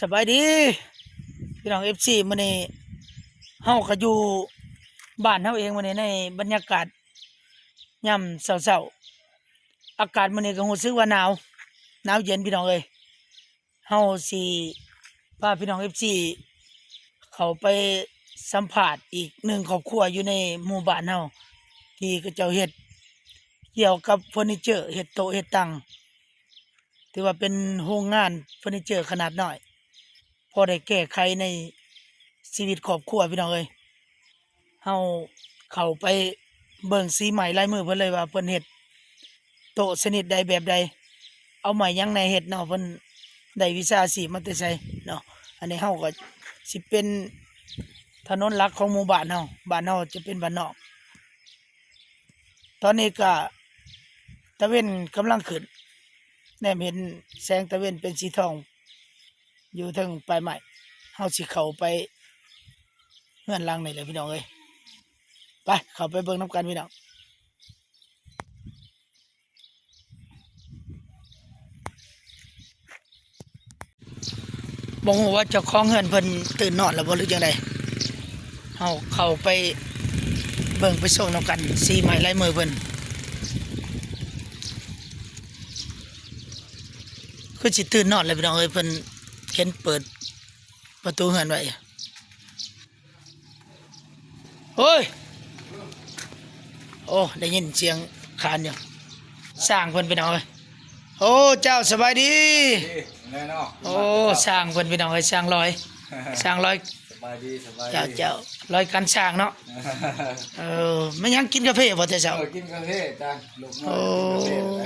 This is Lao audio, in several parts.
ສະບາຍດີພີ່ນ້ອງ ເອັຟຊີ ມື້ນີ້ເຮົາກໍຢູ່ບ້ານເຮົາເອງ ມື້ນີ້ໃນບັນຍາກາດຍາມເຊົ້າໆ ອາກາດມື້ນີ້ກໍຮູ້ສຶກວ່າໜາວ ໜາວເຢັນພີ່ນ້ອງເອີຍ. ເຮົາຊິພາພີ່ນ້ອງ ເອັຟຊີ ເຂົ້າໄປສຳພາດອີກໜຶ່ງຄອບຄົວຢູ່ໃນໝູ່ບ້ານເຮົາ ທີ່ເຂົາເຈົ້າເຮັດກ່ຽວກັບເຟີນີເຈີ ເຮັດໂຕະເຮັດຕັ່ງ ຖືວ່າເປັນໂຮງງານເຟີນີເຈີຂະໜາດນ້ອຍ ພໍໄດ້ແກ້ໄຂໃນຊີວິດຄອບຄົວພີ່ນ້ອງເອີຍ. ເຮົາເຂົ້າໄປເບິ່ງສີໄມ້ລາຍມືເພິ່ນເລີຍວ່າເພິ່ນເຮັດໂຕະຊະນິດໃດແບບໃດ ເອົາໄມ້ຫຍັງແດ່ເຮັດເນາະ ເພິ່ນໄດ້ວິຊາອາຊີບມາແຕ່ໃສເນາະ. ອັນນີ້ເຮົາກໍຊິເປັນຖະໜົນຫຼັກຂອງໝູ່ບ້ານເຮົາ ບ້ານເຮົາຈະເປັນບ້ານນອກ. ຕອນນີ້ກະຕາເວັນກຳລັງຂຶ້ນ ແນມເຫັນແສງຕາເວັນເປັນສີທອງຢູ່ເທິງປາຍໄມ້. ເຮົາຊິເຂົ້າໄປເຮືອນຫຼັງນີ້ແຫຼະພີ່ນ້ອງເອີຍ. ໄປ ເຂົ້າໄປເບິ່ງນຳກັນພີ່ນ້ອງ. ບໍ່ຮູ້ວ່າເຈົ້າຂອງເຮືອນເພິ່ນຕື່ນນອນແລ້ວບໍ່ ຫຼືຈັ່ງໃດ. ເຮົາເຂົ້າໄປເບິ່ງໄປຊົມນຳກັນ ສີໄມ້ລາຍມືເພິ່ນ ຄືຊິຕື່ນນອນແລ້ວພີ່ນ້ອງເອີຍ. ເພິ່ນເຫັນເປີດປະຕູເຮືອນໄວ້. ໂອ້ຍ ໂອ້ ໄດ້ຍິນສຽງຄານຢູ່ ຊ່າງເພິ່ນພີ່ນ້ອງເອີຍ. ໂອ້ ເຈົ້າສະບາຍດີ. ດີແນ່ເນາະ. ໂອ້ ຊ່າງເພິ່ນພີ່ນ້ອງເອີຍ ຊ່າງລອຍ ຊ່າງລອຍ. ສະບາຍດີ ສະບາຍດີ. ເຈົ້າ ເຈົ້າ ລອຍການຊ່າງເນາະ. ເອີ ແມ່ນຫຍັງ ກິນກາເຟບໍ່ແຕ່ເຊົ້າ? ເອີ ກິນກາເຟ ຈ້າ ລູກນ້ອຍ ໂອ້ ກິນກາເຟ.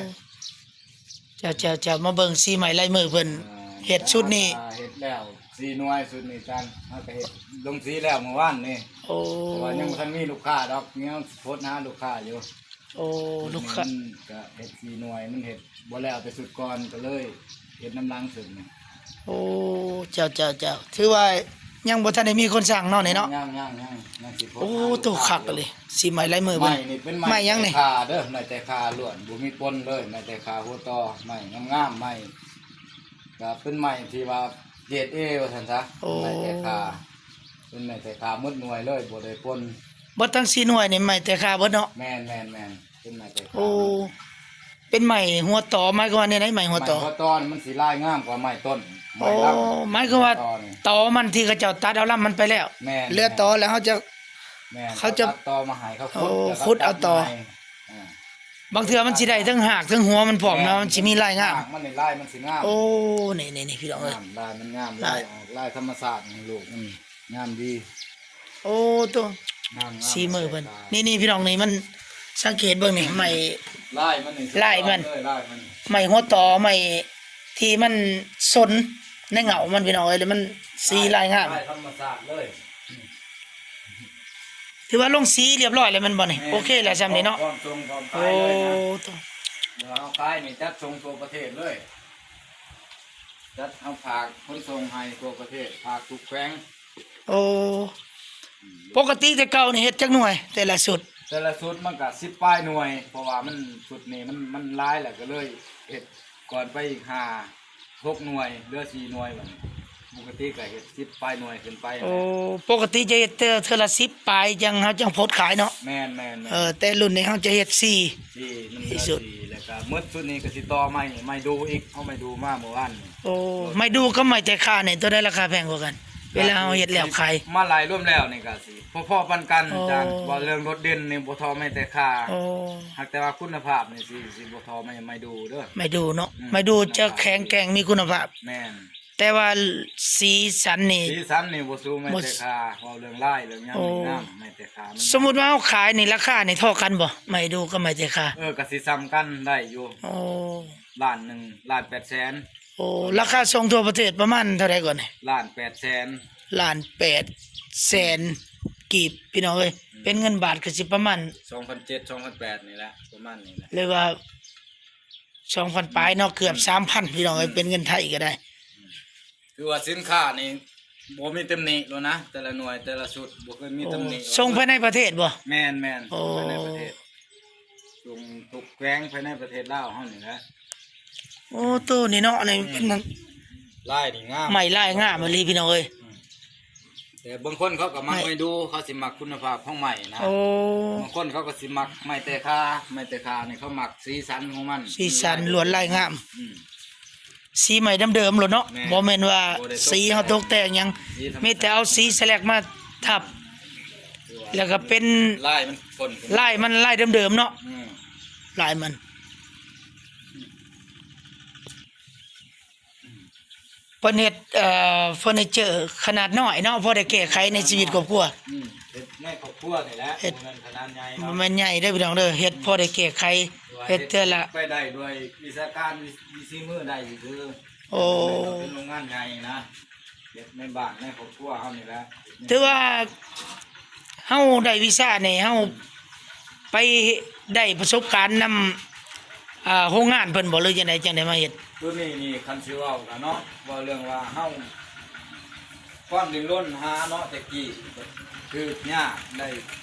ເຈົ້າ ເຈົ້າ ເຈົ້າ ມາເບິ່ງສີໄມ້ລາຍມືເພິ່ນ ອ່າ ເຮັດຊຸດນີ້ ເຮັດແລ້ວສີ່ໜ່ວຍ ຊຸດນີ້ ທ່ານ ເຮົາກໍເຮັດລົງສີແລ້ວມື້ວານນີ້. ໂອ້ ແຕ່ວ່າຍັງບໍ່ທັນມີລູກຄ້າດອກ ຍັງຄົ້ນຫາລູກຄ້າຢູ່. ໂອ້ ລູກຄ້າ ມັນກໍເຮັດສີ່ໜ່ວຍ ມັນເຮັດບໍ່ແລ້ວແຕ່ຊຸດກ່ອນ ກໍເລີຍເຮັດນຳຫຼັງຊຸດນີ້. ໂອ້ ເຈົ້າ ເຈົ້າ ເຈົ້າ ຖືວ່າຍັງບໍ່ທັນໄດ້ມີຄົນສັ່ງເນາະນີ້ເນາະ. ຍັງ ຍັງ ຍັງ ຍັງຊິໂພສ. ໂອ້ ໂຕຄັກອີ່ຫຼີ ສີໄມ້ລາຍມືເພິ່ນ. ໄມ້ນີ້ເປັນໄມ້ ໄມ້ຫຍັງນີ້? ແຕ່ຂ່າເດີ ໄມ້ແຕ່ຂ່າລ້ວນ ບໍ່ມີປົນເລີຍ ໄມ້ແຕ່ຂ່າຫົວຕໍ່ ໄມ້ງາມໆ ໄມ້ ກໍເປັນໄມ້ທີ່ວ່າເກຣດເອວ່າຊັ້ນຊະ. ໂອ້ ໄມ້ແຕ່ຂ່າ ເປັນໄມ້ແຕ່ຂ່າໝົດໜ່ວຍເລີຍ ບໍ່ໄດ້ປົນ. ເບິດທັງສີ່ໜ່ວຍນີ້ໄມ້ແຕ່ຂ່າເບິດເນາະ? ແມ່ນໆໆ ເປັນໄມ້ແຕ່ຂ່າ. ໂອ້ ເປັນໄມ້ຫົວຕໍ ໝາຍຄວາມວ່າແນວໃດ ໄມ້ຫົວຕໍ? ໄມ້ຫົວຕໍນີ້ມັນຊິລາຍງາມກວ່າໄມ້ຕົ້ນ ໄມ້ລຳ. ໂອ້ ໝາຍຄວາມວ່າ ຫົວຕໍນີ້ ຕໍມັນທີ່ເຂົາເຈົ້າຕັດເອົາລຳມັນໄປແລ້ວ. ແມ່ນ ເຫຼືອຕໍແລ້ວເຮົາຈະ ແມ່ນ ເຂົາຈະຕັດຕໍມາໃຫ້ ເຂົາ ໂອ້ ຂຸດ ແລ້ວກໍ ຂຸດເອົາຕໍ ຕັດມາໃຫ້. ອ່າ ບາງເທື່ອມັນຊິໄດ້ເທິງຮາກເທິງຫົວມັນພ້ອມເນາະ ແມ່ນ ມັນຊິມີລາຍງາມ. ຮາກມັນນີ້ລາຍມັນຊິງາມ. ໂອ້ ນີ້ໆໆ ພີ່ນ້ອງເອີຍ ງາມ ລາຍມັນງາມ. ລາຍ ລາຍ ລາຍທຳມະຊາດຂອງລູກມັນງາມດີ. ໂອ້ ໂຕ ງາມໆ ສີມືເພິ່ນ ແຕ່ວ່າ ນີ້ໆ ພີ່ນ້ອງ ນີ້ມັນ ສັງເກດເບິ່ງນີ້ ໄມ້ ລາຍມັນນີ້ ລາຍມັນ ລາຍມັນ ໄມ້ຫົວຕໍ ໄມ້ທີ່ມັນສົນໃນເຫງົ້າມັນ ພີ່ນ້ອງເອີຍ ແລ້ວມັນສີລາຍງາມ ລາຍທຳມະຊາດເລີຍ. ຖືວ່າລົງສີລຽບຮ້ອຍແລ້ວແມ່ນບໍ່ນີ້? ແມ່ນ ໂອເຄແລ້ວຊ່ຳນີ້ເນາະ. ພ້ອມສົ່ງພ້ອມຂາຍເລີຍນະ. ໂອ້ ໂຕ ເວລາເຮົາຂາຍນີ້ຈັດສົ່ງທົ່ວປະເທດເລີຍ ຈັດ ເຮົາຝາກຂົນສົ່ງໃຫ້ທົ່ວປະເທດ ຝາກທຸກແຂວງ. ໂອ້ ອືມ ປົກກະຕິແຕ່ເກົ່ານີ້ເຮັດຈັກໜ່ວຍແຕ່ລະຊຸດ? ແຕ່ລະຊຸດມັນກະສິບປາຍໜ່ວຍ ເພາະວ່າມັນ ຊຸດນີ້ມັນ ມັນຫຼາຍແລ້ວ ກໍເລີຍເຮັດກ່ອນໄປອີກຫ້າຫົກໜ່ວຍ ເຫຼືອສີ່ໜ່ວຍບັດນີ້. ປົກກະຕິກໍເຮັດສິບປາຍໜ່ວຍຂຶ້ນໄປ. ໂອ້ ປົກກະຕິຈະເຮັດເທື່ອ ເທື່ອລະສິບປາຍ ຈັ່ງ ເຮົາຈັ່ງໂພດຂາຍເນາະ. ແມ່ນໆໆ ເອີ ແຕ່ລຸ້ນນີ້ເຮົາຈະເຮັດສີ່ ສີ່ ມັນເຫຼືອສີ່ ແລ້ວກໍໝົດຊຸດນີ້ກໍຊິຕໍ່ໄມ້ ໄມ້ດູອີກ ເອົາໄມ້ດູມາມື້ວານນີ້. ໂອ້ ໄມ້ດູກັບໄມ້ແຕ່ຂ່ານີ້ ໂຕໃດລາຄາແພງກວ່າກັນ? ເວລາເຮົາເຮັດແລ້ວຂາຍ ມາໄລ່ລວມແລ້ວນີ້ກໍຊິພໍໆປານກັນ. ໂອ້ ອາຈານ ເວົ້າເລື່ອງໂດດເດັ່ນນີ້ບໍ່ທໍ່ໄມ້ແຕ່ຂ່າ. ໂອ້ ຫາກແຕ່ວ່າຄຸນນະພາບນີ້ຊິ ຊິບໍ່ທໍ່ໄມ້ ໄມ້ດູເດີ ໄມ້ດູເນາະ. ອືມ ໄມ້ດູຈະແຂງແກ່ງ ມີຄຸນນະພາບ. ແມ່ນ ແຕ່ວ່າສີສັນນີ້ ສີສັນນີ້ບໍ່ສູ້ໄມ້ແຕ່ຂ່າ. ເວົ້າເລື່ອງລາຍເລື່ອງຫຍັງ ໂອ້ ນີ້ງາມ ໄມ້ແຕ່ຂ່າມັນ. ສົມມຸດວ່າເຮົາຂາຍນີ້ ລາຄານີ້ທໍ່ກັນບໍ່ ໄມ້ດູກັບໄມ້ແຕ່ຂ່າ? ເອີ ກໍຊິສ່ຳກັນໄດ້ຢູ່. ໂອ້ ລ້ານໜຶ່ງ ລ້ານແປດແສນ. ໂອ້ ລາຄາສົ່ງທົ່ວປະເທດປະມານເທົ່າໃດກ່ອນນີ້? ລ້ານແປດແສນ ລ້ານແປດແສນກີບ ພີ່ນ້ອງເອີຍ. ອືມ ເປັນເງິນບາດກໍຊິປະມານ ສອງພັນເຈັດ ສອງພັນແປດນີ້ແຫຼະ ປະມານນີ້ແຫຼະ ຫຼືວ່າ ສອງພັນປາຍເນາະ ເກືອບ ອືມ ສາມພັນ ພີ່ນ້ອງເອີຍ. ອືມ ເປັນເງິນໄທກໍໄດ້. ອືມ ຖືວ່າສິນຄ້ານີ້ບໍ່ມີຕຳໜິໂລດນະ ແຕ່ລະໜ່ວຍແຕ່ລະຊຸດບໍ່ເຄີຍມີຕຳໜິ. ໂອ້ ສົ່ງພາຍໃນປະເທດບໍ່? ແມ່ນໆ ໂອ້ ສົ່ງພາຍໃນປະເທດ ສົ່ງທຸກແຂວງພາຍໃນປະເທດລາວເຮົານີ້ແຫຼະ. ໂອ້ ໂຕນີ້ເນາະ ອັນນີ້ ອືມ ເປັນ ລາຍນີ້ງາມ ໄມ້ລາຍງາມອີ່ຫຼີພີ່ນ້ອງເອີຍ. ອືມ ແຕ່ບາງຄົນເຂົາກໍມັກໄມ້ດູ ເຂົາຊິມັກຄຸນນະພາບຂອງໄມ້ນະ. ໂອ້ ບາງຄົນເຂົາກໍຊິມັກໄມ້ແຕຄາ ໄມ້ແຕຄານີ້ເຂົາມັກສີສັນຂອງມັນ ສີສັນລວດລາຍງາມ. ອືມ ສີໄມ້ເດີມໆໂລດເນາະ. ແມ່ນ ບໍ່ແມ່ນວ່າ ບໍ່ໄດ້ຕົກແຕ່ງ ສີເຮົາຕົກແຕ່ງຫຍັງ ມີແຕ່ເອົາສີສະແລັກມາທັບ ແລ້ວກໍເປັນ ລາຍມັນ ລາຍມັນລາຍເດີມໆເນາະ. ອືມ ລາຍມັນ ເພິ່ນເຮັດ ເອີ ເຟີນີເຈີຂະໜາດນ້ອຍເນາະ ພໍໄດ້ແກ້ໄຂໃນຊີວິດຄອບຄົວ. ອືມ ເຮັດໃນຄອບຄົວນີ້ແຫຼະ ເຮັດ ບໍ່ແມ່ນຂະໜາດໃຫຍ່ເນາະ ບໍ່ແມ່ນໃຫຍ່ເດີພີ່ນ້ອງເດີ ເຮັດພໍໄດ້ແກ້ໄຂ ເຮັດເທື່ອລະ ໄປໄດ້ດ້ວຍວິຊາການ ວິ ວິສີມືໄດ້ຢູ່. ໂອ້ ເປັນໂຮງງານໃຫຍ່ນະ ເຮັດໃນບ້ານໃນຄອບຄົວເຮົານີ້ແຫຼະ. ຖືວ່າເຮົາໄດ້ວິຊານີ້ ເຮົາ ອືມ ໄປໄດ້ປະສົບການນຳ ອ່າ ໂຮງງານເພິ່ນບໍ່ ຫຼືຈັ່ງໃດ ຈັ່ງໄດ້ມາເຮັດ? ໂຕນີ້ນີ້ ຄັນຊິເວົ້າກະເນາະ ເວົ້າເລື່ອງວ່າເຮົາ ຄວາມດີ້ນລົນຫາເນາະ ແຕ່ກີ້ຖືກຍາກ ໄດ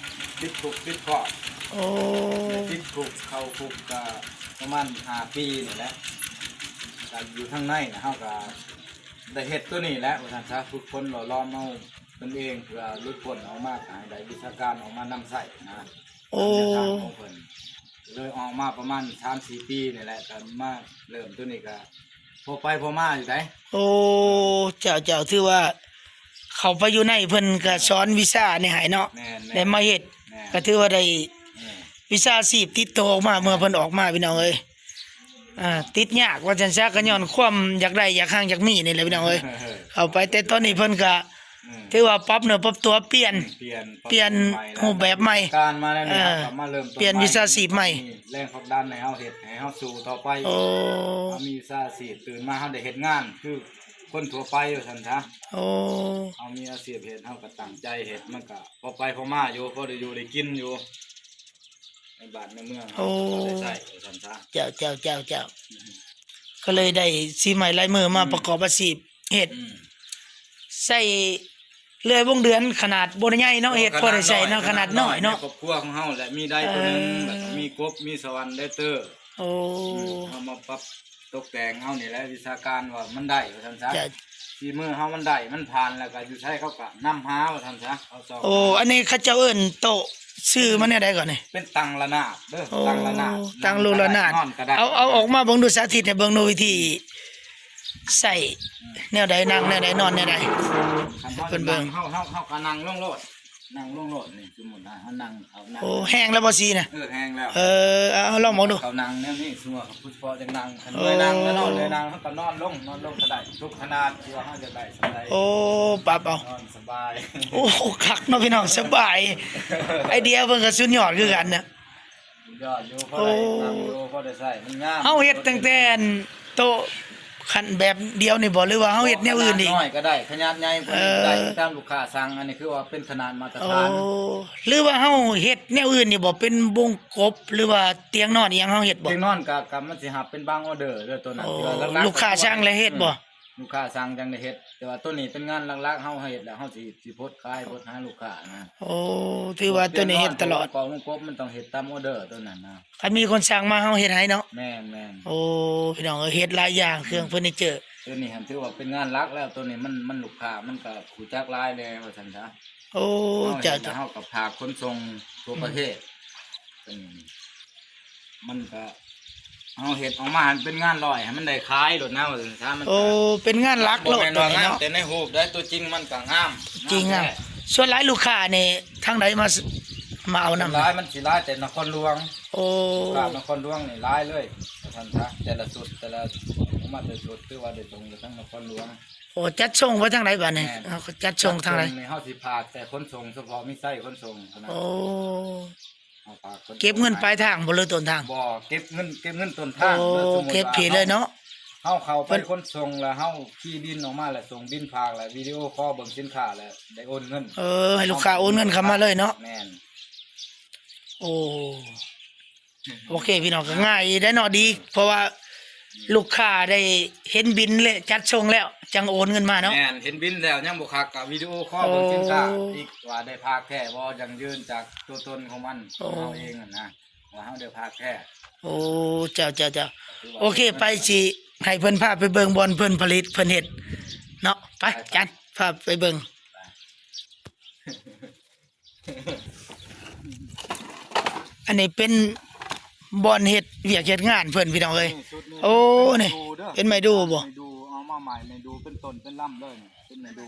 ້ຕິດຄຸກຕິດຄອກ. ໂອ້ ໄດ້ຕິດຄຸກ ເຂົ້າຄຸກກະປະມານຫ້າປີນີ້ແຫຼະ. ກະຢູ່ທາງໃນນະ ເຮົາກະໄດ້ເຮັດໂຕນີ້ແຫຼະ ວ່າຊັ້ນຊະ ຝຶກຝົນຫຼໍ່ຫຼອມເອົາຕົນເອງ ເພື່ອຫຼຸດພົ້ນອອກມາ ກະໃຫ້ໄດ້ວິຊາການອອກມານຳໃຊ້ນະ. ໂອ້ ຕາມແນວທາງຂອງເພິ່ນ ເລີຍອອກມາປະມານສາມສີ່ປີນີ້ແຫຼະ ກໍມາເລີ່ມໂຕນີ້ກໍພໍໄປພໍມາຢູ່ໃດ໋. ໂອ້ ເຈົ້າ ເຈົ້າ ຖືວ່າເຂົ້າໄປຢູ່ໃນ ເພິ່ນກໍສອນວິຊານີ້ໃຫ້ເນາະ. ແມ່ນໆ ໄດ້ມາເຮັດ ແມ່ນ ກໍຖືວ່າໄດ້ ແມ່ນ ວິຊາອາຊີບຕິດໂຕອອກມາ ເມື່ອເພິ່ນອອກມາ ພີ່ນ້ອງເອີຍ. ອ່າ ຕິດຍາກວ່າຊັ້ນຊະ ກໍຍ້ອນຄວາມຢາກໄດ້ ຢາກຮັ່ງ ຢາກມີນີ້ແຫຼະ ພີ່ນ້ອງເອີຍ. ເຂົ້າໄປ ແຕ່ຕອນນີ້ເພິ່ນກໍ ອືມ ຖືວ່າປັບເນື້ອປັບຕົວ ປ່ຽນ ປ່ຽນ ປ່ຽນ ປ່ຽນຮູບແບບໃໝ່ ການມາແລ້ວນີ້ ເອີ ເຮົາກໍມາເລີ່ມຕົ້ນ ປ່ຽນວິຊາຊີບໃໝ່ ມີແຮງຜັກດັນໃຫ້ເຮົາເຮັດ ໃຫ້ເຮົາສູ້ຕໍ່ໄປ. ໂອ້ ເຮົາມີວິຊາຊີບ ຕື່ນມາເຮົາໄດ້ເຮັດງານ ຄືຄົນທົ່ວໄປວ່າຊັ້ນຊະ. ໂອ້ ເຮົາມີອາຊີບເຮັດ ເຮົາກໍຕັ້ງໃຈເຮັດ ມັນກໍພໍໄປພໍມາຢູ່ ພໍໄດ້ຢູ່ໄດ້ກິນຢູ່ ໃນບ້ານໃນເມືອງເຮົາ ໂອ້ ກໍໄດ້ໃຊ້ວ່າຊັ້ນຊະ. ເຈົ້າ ເຈົ້າ ເຈົ້າ ເຈົ້າ ອືມ ກໍເລີຍໄດ້ສີໄມ້ລາຍມືມາ ອືມ ປະກອບອາຊີບ ເຮັດ ອືມ ໃຊ້ເລື່ອຍວົງເດືອນ ຂະໜາດບໍ່ໄດ້ໃຫຍ່ເນາະ ເຮັດພໍໄດ້ໃຊ້ເນາະ ຂະໜາດນ້ອຍເນາະ ຄອບຄົວຂອງເຮົາແຫຼະ ມີໄດໂຕໜຶ່ງ ເອີ ແລ້ວກໍມີກົບ ມີສະຫວັນ ໄດເຕີ ໂອ້ ເຮົາມາປັບຕົກແຕ່ງເອົານີ້ແຫຼະ ວິຊາການວ່າມັນໄດ້ວ່າຊັ້ນຊະ ເຈົ້າ ຝີມືເຮົາມັນໄດ້ ມັນຜ່ານ ແລ້ວກໍຢູ່ໃສເຂົາກໍນຳຫາວ່າຊັ້ນຊະ ເຂົາຊອກ. ໂອ້ ອັນນີ້ເຂົາເຈົ້າເອີ້ນໂຕະ ຊື່ມັນແນວໃດກ່ອນນີ້? ເປັນຕັ່ງລະນາດເດີ ໂອ້ ຕັ່ງລະນາດ ຕັ່ງລູກລະນາດ ນອນກໍໄດ້ ເອົາ ເອົາອອກມາເບິ່ງດູ ສາທິດໃຫ້ເບິ່ງດູ ວິທີໃຊ້ ອືມ ແນວໃດ ນັ່ງແນວໃດ ນອນແນວໃດ ຄັນເຮົາ ເພິ່ນເບິ່ງ ເຮົາ ເຮົາ ເຮົາກໍນັ່ງລົງໂລດ ນັ່ງລົງໂລດນີ້ ສົມມຸດນະ ເຮົານັ່ງ ເອົານັ່ງ ໂອ້ ແຫ້ງແລ້ວບໍ່ສີນະ? ເອີ ແຫ້ງແລ້ວ ເອີ ເອົາ ເອົາລອງເບິ່ງດູ ເຂົານັ່ງແນວນີ້ ສົມມຸດວ່າຜູ້ສະເພາະຈະນັ່ງ ຄັນ ໂອ້ ບໍ່ນັ່ງແລ້ວເນາະ ເລີຍນັ່ງ ເຮົາກໍນອນລົງ ນອນລົງກໍໄດ້ ທຸກຂະໜາດທີ່ວ່າເຮົາຈະໄດ້ສ່ຳໃດ ໂອ້ ປັບເອົາ ນອນ ສະບາຍ ໂອ້ ຄັກເນາະພີ່ນ້ອງ ສະບາຍ ໄອເດຍເພິ່ນກໍສຸດຍອດຄືກັນນະ ສຸດຍອດຢູ່ ພໍໄດ້ ໂອ້ ນັ່ງຢູ່ ພໍໄດ້ໃຊ້ ມັນງາມ ເຮົາເຮັດຕັ້ງແຕ່ອັນໂຕະຂັ້ນແບບດຽວນີ້ບໍ່ ຫຼືວ່າເຮົາເຮັດແນວອື່ນອີກ? ຂະໜາດນ້ອຍກໍໄດ້ ຂະໜາດໃຫຍ່ກວ່ານີ້ກໍໄດ້ ເອີ ຕາມລູກຄ້າສັ່ງ ອັນນີ້ຄືວ່າເປັນຂະໜາດມາດຕະຖານ ໂອ້ ຫຼືວ່າເຮົາເຮັດແນວອື່ນນີ້ບໍ່ ເປັນວົງກົບ ຫຼືວ່າຕຽງນອນອີ່ຫຍັງ ເຮົາເຮັດບໍ່? ຕຽງນອນກໍ ກໍມັນຊິຮັບເປັນບາງອໍເດີເດີ ໂຕນັ້ນ ໂອ້ ທີ່ວ່າຫຼັກໆ ລູກຄ້າສັ່ງແລ້ວເຮັດບໍ່? ອືມ ລູກຄ້າສັ່ງຈັ່ງໄດ້ເຮັດ ແຕ່ວ່າໂຕນີ້ເປັນງານຫຼັກໆ ເຮົາເຮັດແລ້ວ ເຮົາຊິ ຊິພົດຂາຍ ພົດຫາລູກຄ້ານະ. ໂອ້ ຖືວ່າໂຕນີ້ເຮັດຕະຫຼອດ ກອງວົງກົບມັນຕ້ອງເຮັດຕາມອໍເດີໂຕນັ້ນນະ ຄັນມີຄົນສັ່ງມາເຮົາເຮັດໃຫ້ເນາະ. ແມ່ນໆ ໂອ້ ພີ່ນ້ອງເອີຍ ເຮັດຫຼາຍຢ່າງ ເຄື່ອງເຟີນີເຈີ ໂຕນີ້ຫັ້ນຖືວ່າເປັນງານຫຼັກແລ້ວ ໂຕນີ້ມັນ ມັນລູກຄ້າມັນກໍຮູ້ຈັກຫຼາຍແດ່ວ່າຊັ້ນຊະ. ໂອ້ ເຈົ້າ ເຮົາກໍພາຂົນສົ່ງທົ່ວປະເທດ ອືມ ເປັນ ມັນກະ ເຮົາເຮັດອອກມາໃຫ້ມັນເປັນງານຮ້ອຍ ໃຫ້ມັນໄດ້ຂາຍໂລດນະ ວ່າຊັ້ນຊະ ມັນກະ ໂອ້ ເປັນງານຫຼັກໂລດ ບໍ່ແມ່ນວ່າງາມແຕ່ໃນຮູບໄດ໋ ຕົວຈິງມັນກະງາມ ຈິງງາມ ງາມແທ້. ສ່ວນຫຼາຍລູກຄ້ານີ້ທາງໃດມາ ມາເອົານຳ? ສ່ວນຫຼາຍມັນຊິຫຼາຍແຕ່ນະຄອນຫຼວງ ໂອ້ ລູກຄ້ານະຄອນຫຼວງນີ້ຫຼາຍເລີຍ ວ່າຊັ້ນຊະ ແຕ່ລະຊຸດ ແຕ່ລະ ອອກມາແຕ່ຊຸດ ຖືວ່າໄດ້ສົ່ງໄປທາງນະຄອນຫຼວງ. ໂອ້ ຈັດສົ່ງໄປທາງໃດບາດນີ້? ແມ່ນ ເຮົາກໍຈັດສົ່ງທາງໃດ? ຈັດສົ່ງນີ້ເຮົາຊິພາກແຕ່ຂົນສົ່ງສະເພາະ ມີໄຊຂົນສົ່ງເທົ່ານັ້ນ. ໂອ້ ເຮົາພາກຂົນສົ່ງ ເກັບເງິນປາຍທາງບໍ່ ຫຼືຕົ້ນທາງ? ບໍ່ ເກັບເງິນ ເກັບເງິນຕົ້ນທາງ. ໂອ້ ເກັບພີ້ເລີຍເນາະ ເຮົາເຂົ້າໄປຂົນສົ່ງແລ້ວ ເຮົາຂີ່ບິນອອກມາແລ້ວ ສົ່ງບິນພາກແລ້ວ ວິດີໂອຄໍເບິ່ງສິນຄ້າແລ້ວ ໄດ້ໂອນເງິນ. ເອີ ໃຫ້ລູກຄ້າໂອນເງິນເຂົ້າມາເລີຍເນາະ. ແມ່ນ ໂອ້ ໂອເຄ ພີ່ນ້ອງ ກໍງ່າຍໄດ໋ເນາະ ດີ ເພາະວ່າລູກຄ້າໄດ້ເຫັນບິນ ແລະ ຈັດສົ່ງແລ້ວ ຈັ່ງໂອນເງິນມາເນາະ. ແມ່ນ ເຫັນບິນແລ້ວຍັງບໍ່ຄັກ ກໍວິດີໂອຄໍເບິ່ງສິນຄ້າອີກ ວ່າໄດ້ພາກແທ້ບໍ່ ຢັ້ງຢືນຈາກຕົວຕົນຂອງມັນ ຂອງເຮົາເອງຫັ້ນນະ ວ່າເຮົາໄດ້ພາກແທ້. ໂອ້ ເຈົ້າ ເຈົ້າ ເຈົ້າ ໂອເຄ ໄປຊິ ໃຫ້ເພິ່ນພາໄປເບິ່ງບ່ອນເພິ່ນຜະລິດ ເພິ່ນເຮັດເນາະ. ໄປ ຈານ ພາໄປເບິ່ງ. ອັນນີ້ເປັນບ່ອນເຮັດວຽກເຮັດງານເພິ່ນ ພີ່ນ້ອງເອີຍ. ນີ້ຊຸດນີ້ ໂອ້ ນີ້ ເປັນໄມ້ດູເດີ ເປັນໄມ້ດູບໍ່? ໄມ້ດູ ເອົາມາໃໝ່ ໄມ້ດູເປັນຕົ້ນເປັນລຳເລີຍ ນີ້ເປັນໄມ້ດູ.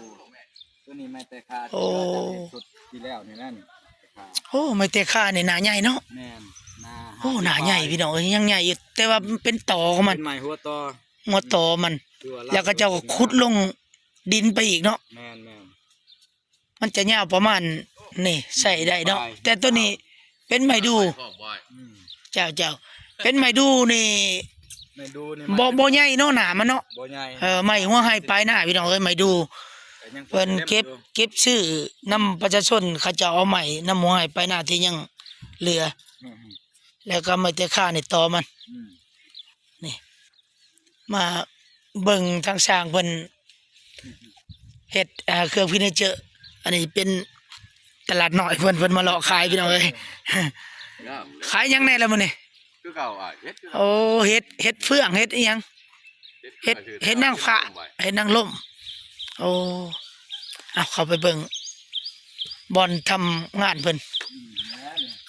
ຕົວນີ້ໄມ້ແຕຄາ ໂອ້ ທີ່ວ່າຈະເຮັດຊຸດທີ່ແລ້ວນີ້ແຫຼະ ນີ້ແຕຄາ. ໂອ້ ໄມ້ແຕຄານີ້ໜ້າໃຫຍ່ເນາະ. ແມ່ນ ໜ້າ ໂອ້ ຫ້າສິບ ໜ້າໃຫຍ່ ປາຍ ພີ່ນ້ອງເອີຍ ຍັງໃຫຍ່ຢູ່ ແຕ່ວ່າເປັນຕໍຂອງມັນ ເປັນໄມ້ຫົວຕໍ ຫົວຕໍມັນ ຄືວ່າ ແລ້ວເຂົາເຈົ້າກໍຂຸດລົງດິນໄປອີກເນາະ. ແມ່ນໆ ມັນຈະຍາວປະມານນີ້ ໃຊ້ໄດ້ເນາະ ປາຍ ແຕ່ຕົວນີ້ເປັນໄມ້ດູ. ອືມ ເຈົ້າໆ ເປັນໄມ້ດູນີ້ ໄມ້ດູນີ້ ບໍ່ ບໍ່ໃຫຍ່ເນາະ ໜ້າມັນເນາະ ບໍ່ໃຫຍ່. ເອີ ໄມ້ຫົວໄຮ່ປາຍນາ ພີ່ນ້ອງເອີຍ ໄມ້ດູ. ກໍຍັງ ເພິ່ນເກັບ ເກັບຊື້ນຳປະຊາຊົນ ເຂົາເຈົ້າເອົາໄມ້ນຳຫົວໄຮ່ປາຍນາທີ່ຍັງເຫຼືອ. ອືມ ແລ້ວກໍໄມ້ແຕຄານີ້ຕໍ່ມັນ. ອືມ ນີ້ ມາເບິ່ງທາງຊ່າງເພິ່ນເຮັດ ເອີ ເຄື່ອງເຟີນີເຈີ. ອັນນີ້ເປັນຕະຫຼາດນ້ອຍເພິ່ນ ເພິ່ນມາເລາະຂາຍ ພີ່ນ້ອງເອີຍ. ຂາຍຫຍັງແດ່ລະມື້ນີ້? ຄືເກົ່າ ອ້າຍ ເຮັດຄືເກົ່າ. ໂອ້ ເຮັດ ເຮັດເຟືອງ ເຮັດອີ່ຫຍັງ? ເຮັດ ເຮັດນາງຟ້າ ເຮັດນາງລົມ. ໂອ້ ເອົາ ເຂົ້າໄປເບິ່ງບ່ອນທຳງານເພິ່ນ. ອືມ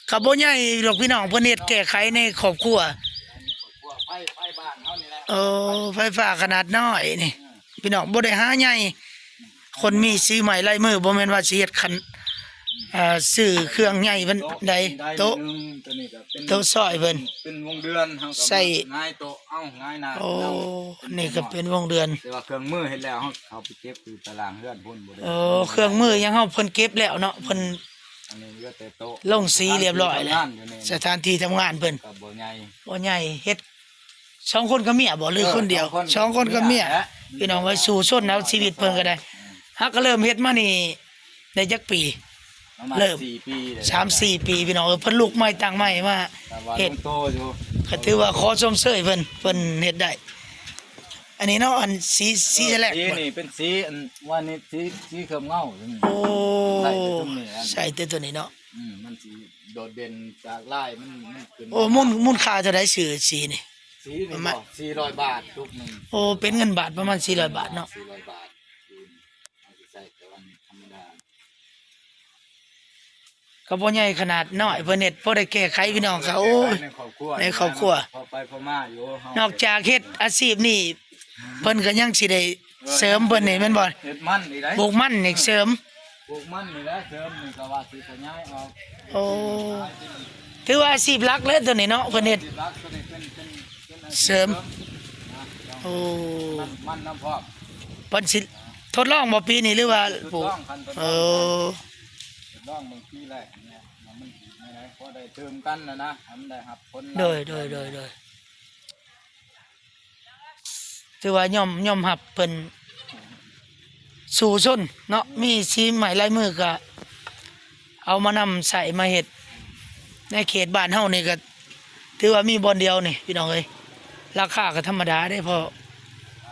ກໍບໍ່ໃຫຍ່ດອກ ພີ່ນ້ອງ ເພິ່ນເຮັດແກ້ໄຂໃນຄອບຄົວ. ໄຟ ໄຟບ້ານເຮົານີ້ແຫຼະ. ໂອ້ ໄຟຟ້າຂະໜາດນ້ອຍນີ້ ອືມ ພີ່ນ້ອງ ບໍ່ໄດ້ຫາໃຫຍ່. ຄົນມີສີໄມ້ລາຍມື ບໍ່ແມ່ນວ່າຊິເຮັດຄັນ ອ່າ ຊື້ເຄື່ອງໃຫຍ່ປານໃດ. ໂຕະ ໂຕະ ໂຕະຊອຍເພິ່ນ ເປັນວົງເດືອນ ເຮົາກໍ ໃສ່ ຫງາຍໂຕະເອົາ ຫງາຍໜ້າ. ໂອ້ ເອົາ ນີ້ກໍເປັນວົງເດືອນ ແຕ່ວ່າເຄື່ອງມືເຮັດແລ້ວ ເຮົາເອົາໄປເກັບຢູ່ຕາລາງເຮືອນພຸ້ນ ບໍ່ໄດ້. ເອີ ເຄື່ອງມືຫຍັງເຮົາ ເພິ່ນເກັບແລ້ວເນາະ ເພິ່ນ ອັນນີ້ເຫຼືອແຕ່ໂຕະ ລົງສີຮຽບຮ້ອຍແລ້ວ. ສະຖານທີ່ທຳງານເພິ່ນ ສະຖານທີ່ທຳງານເພິ່ນ ກໍບໍ່ໃຫຍ່ ບໍ່ໃຫຍ່ ເຮັດ ສອງຄົນກັບເມຍບໍ່ ຫຼື ເອີ ຄົນດຽວ? ສອງຄົນ ສອງຄົນກັບເມຍ ກັບເມຍແຫຼະ ພີ່ນ້ອງເອີຍ. ສູ້ຊົນເອົາຊີວິດເພິ່ນກໍໄດ້. ອືມ ຫາກໍເລີ່ມເຮັດມານີ້ໄດ້ຈັກປີ? ປະມານ ເລີ່ມ ສີ່ປີ ໄດ້ ສາມສີ່ປີ ພີ່ນ້ອງເອີຍ. ເພິ່ນລຸກໃໝ່ຕັ້ງໃໝ່ມາເຮັດ ກໍວ່າລົງໂຕຢູ່ ກໍຖືວ່າຂໍຊົມເຊີຍເພິ່ນ ເພິ່ນເຮັດໄດ້. ອັນນີ້ເນາະ ອັນສີ ເອີ ສີສະແລັກ ສີນີ້ເປັນສີ ອັນວ່ານີ້ສີ ສີເຄື່ອງເງົາ. ໂອ້ ໃສ່ແຕ່ຕົວນີ້ ໃສ່ແຕ່ຕົວນີ້ເນາະ. ອືມ ມັນຊິໂດດເດັ່ນຈາກລາຍ ມັນ ມັນຂຶ້ນ. ໂອ້ ມູນ ມູນຄ່າເທົ່າໃດ ຊື້ສີນີ້? ສີນີ້ ປະມານ ບໍ່ ສີ່ຮ້ອຍບາດ ຕຸກໜຶ່ງ. ໂອ້ ເປັນເງິນບາດປະມານສີ່ຮ້ອຍບາດເນາະ ສີ່ຮ້ອຍບາດ. ອືມ ເຮົາຊິໃຊ້ແຕ່ວ່ານີ້ທຳມະດາ ກໍບໍ່ໃຫຍ່ຂະໜາດນ້ອຍ ເພິ່ນເຮັດພໍໄດ້ແກ້ໄຂ ພີ່ນ້ອງ. ກໍ ໂອ້ຍ ໃນຄອບຄົວ ໃນຄອບຄົວ ພໍໄປພໍມາຢູ່. ເຮົາ ນອກຈາກເຮັດອາຊີບນີ້ ເພິ່ນກໍຍັງຊິໄດ້ ເອີ ເສີມເພິ່ນນີ້ແມ່ນບໍ່? ເຮັດມັນອີກໄດ໋ ປູກມັນນີ້ເສີມ ປູກມັນນີ້ແຫຼະເສີມນີ້ ກໍວ່າຊິຂະຫຍາຍອອກ. ໂອ້ ຖືວ່າອາຊີບຫຼັກເລີຍຕົວນີ້ເນາະ ເພິ່ນເຮັດ ອາຊີບຫຼັກຕົວນີ້ເປັນ ເປັນ ເປັນອາຊີບເສີມ ເສີມນະ. ໂອ້ ມັນ ມັນນຳພ້ອມ. ເພິ່ນຊິທົດລອງບໍ່ປີນີ້ ຫຼືວ່າ ທົດລອງ ປູກ? ຄັນທົດລອງ ເອີ ຄັນທົດລອງເບິ່ງປີແລກນີ້ ວ່າມັນຊິແນວໃດ ພໍໄດ້ຕື່ມກັນນະນະ ໃຫ້ມັນໄດ້ຮັບຜົນ. ໂດຍ ໂດຍ ໂດຍ ໂດຍ. ຖືວ່າຍອມ ຍອມຮັບເພິ່ນສູ້ຊົນເນາະ ມີສີໄມ້ລາຍມືກໍເອົາມານຳໃຊ້ມາເຮັດ. ໃນເຂດບ້ານເຮົານີ້ກໍຖືວ່າມີບ່ອນດຽວນີ້ພີ່ນ້ອງເອີຍ ລາຄາກໍທຳມະດາເດ້ ພໍ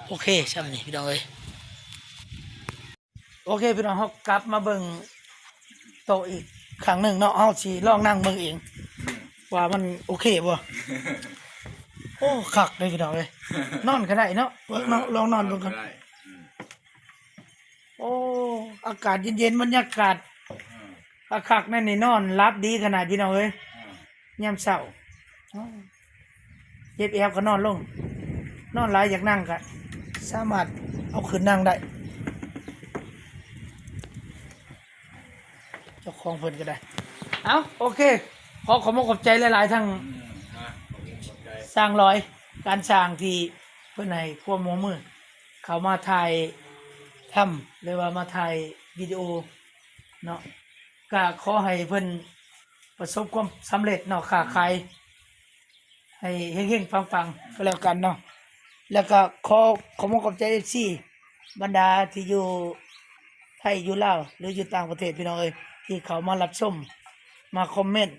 ໂອເຄຊ່ຳນີ້ພີ່ນ້ອງເອີຍ. ໂອເຄພີ່ນ້ອງ ເຮົາກັບມາເບິ່ງໂຕະອີກຄັ້ງໜຶ່ງເນາະ ເຮົາຊິລອງນັ່ງເບິ່ງເອງວ່າມັນໂອເຄບໍ່. ໂອ້ ຄັກເດ້ພີ່ນ້ອງເອີຍ ນອນກໍໄດ້ເນາະ ເບິ່ງເນາະ ລອງນອນເບິ່ງກ່ອນ. ໂອ້ ອາກາດເຢັນໆ ບັນຍາກາດຄັກໆ ແນວນີ້ນອນຫຼັບດີຂະໜາດພີ່ນ້ອງເອີຍ. ຍາມເຊົ້າ ເຈັບແອວກໍນອນລົງ ນອນຫຼາຍຢາກນັ່ງກໍສາມາດເອົາຂຶ້ນນັ່ງໄດ້ ເຈົ້າຂອງເພິ່ນກໍໄດ້. ເອົ້າ ໂອເຄ ຂໍຂອບອົກຂອບໃຈຫຼາຍໆ ທັງຊ່າງລອຍ ການຊ່າງທີ່ເພິ່ນໃຫ້ຄວາມຮ່ວມມື ເຂົ້າມາຖ່າຍທຳ ຫຼືວ່າມາຖ່າຍວິດີໂອເນາະ ກະຂໍໃຫ້ເພິ່ນປະສົບຄວາມສຳເລັດເນາະ ຄ້າຂາຍໃຫ້ເຮັງໆ ປັງໆ ກໍແລ້ວກັນເນາະ. ແລ້ວກໍຂໍຂອບອົກຂອບໃຈເອັຟຊີ ບັນດາທີ່ຢູ່ໄທ ຢູ່ລາວ ຫຼືຢູ່ຕ່າງປະເທດ ພີ່ນ້ອງເອີຍ ທີ່ເຂົ້າມາຮັບຊົມ ມາຄອມເມັນ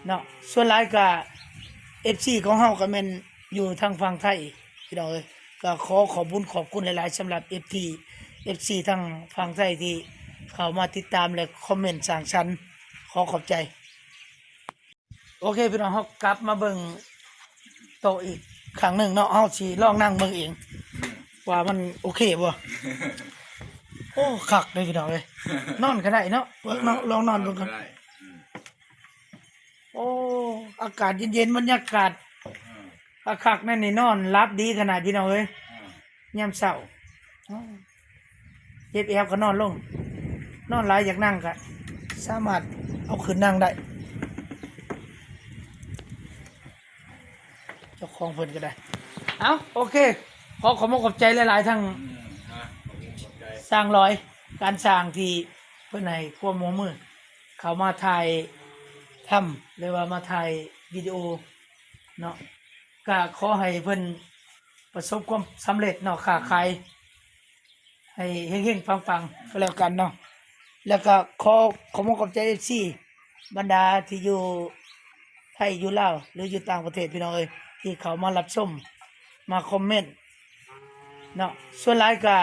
ເນາະ. ສ່ວນຫຼາຍກະເອັຟຊີຂອງເຮົາກະແມ່ນຢູ່ທາງຝັ່ງໄທ ພີ່ນ້ອງເອີຍ ກະຂໍຂອບບຸນຂອບຄຸນຫຼາຍໆ ສຳລັບເອັຟຊີ ເອັຟຊີທາງຝັ່ງໄທທີ່ເຂົ້າມາຕິດຕາມ ແລະ ຄອມເມັນສ້າງສັນ ຂໍຂອບໃຈ. ໂອເຄພີ່ນ້ອງ ເຮົາກັບມາເບິ່ງໂຕະອີກ ຄັ້ງໜຶ່ງເນາະ ເຮົາຊິລອງນັ່ງເບິ່ງເອງ ອືມ ວ່າມັນໂອເຄບໍ່. ໂອ້ ຄັກເດ້ພີ່ນ້ອງເອີຍ ນອນກໍໄດ້ເນາະ ເບິ່ງເນາະ ລອງນອນເບິ່ງກ່ອນ. ໄດ້ ອືມ ໂອ້ ອາກາດເຢັນໆ ບັນຍາກາດ ເອີ ຄັກໆ ແນວນີ້ ນອນຫຼັບດີຂະໜາດພີ່ນ້ອງເອີຍ ເອີ ຍາມເຊົ້າ. ເຈັບແອວກໍນອນລົງ ນອນຫຼາຍຢາກນັ່ງກໍສາມາດເອົາຂຶ້ນນັ່ງໄດ້ ເຈົ້າຂອງເພິ່ນກໍໄດ້. ເອົ້າ ໂອເຄ ຂໍຂອບມຸກຂອບໃຈຫຼາຍໆ ທັງ ອືມ ອ່ະ ຂອບມຸກຂອບໃຈ ຊ່າງລອຍ ການຊ່າງທີ່ເພິ່ນໃຫ້ຄວາມຮ່ວມມື ເຂົ້າມາຖ່າຍທຳ ຫຼືວ່າມາຖ່າຍວິດີໂອເນາະ ກໍຂໍໃຫ້ເພິ່ນປະສົບຄວາມສຳເລັດເນາະ ຄ້າຂາຍ ໃຫ້ເຮັງໆ ປັງໆ ກໍແລ້ວກັນເນາະ. ແລ້ວກໍຂໍຂອບມຸກຂອບໃຈເອັຟຊີ ບັນດາທີ່ຢູ່ໄທ ຢູ່ລາວ ຫຼືຢູ່ຕ່າງປະເທດ ພີ່ນ້ອງເອີຍ ທີ່ເຂົ້າມາຮັບຊົມ ມາຄອມເມັນເນາະ. ສ່ວນຫຼາຍກໍ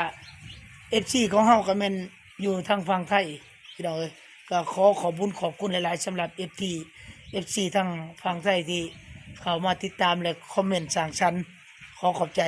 ເອັຟຊີຂອງເຮົາກໍແມ່ນຢູ່ທາງຝັ່ງໄທ ພີ່ນ້ອງເອີຍ ກໍຂໍຂອບບຸນຂອບຄຸນຫຼາຍໆ ສຳລັບເອັຟຊີ ເອັຟຊີທາງຝັ່ງໄທທີ່ເຂົ້າມາຕິດຕາມ ແລະ ຄອມເມັນສ້າງສັນ ຂໍຂອບໃຈ.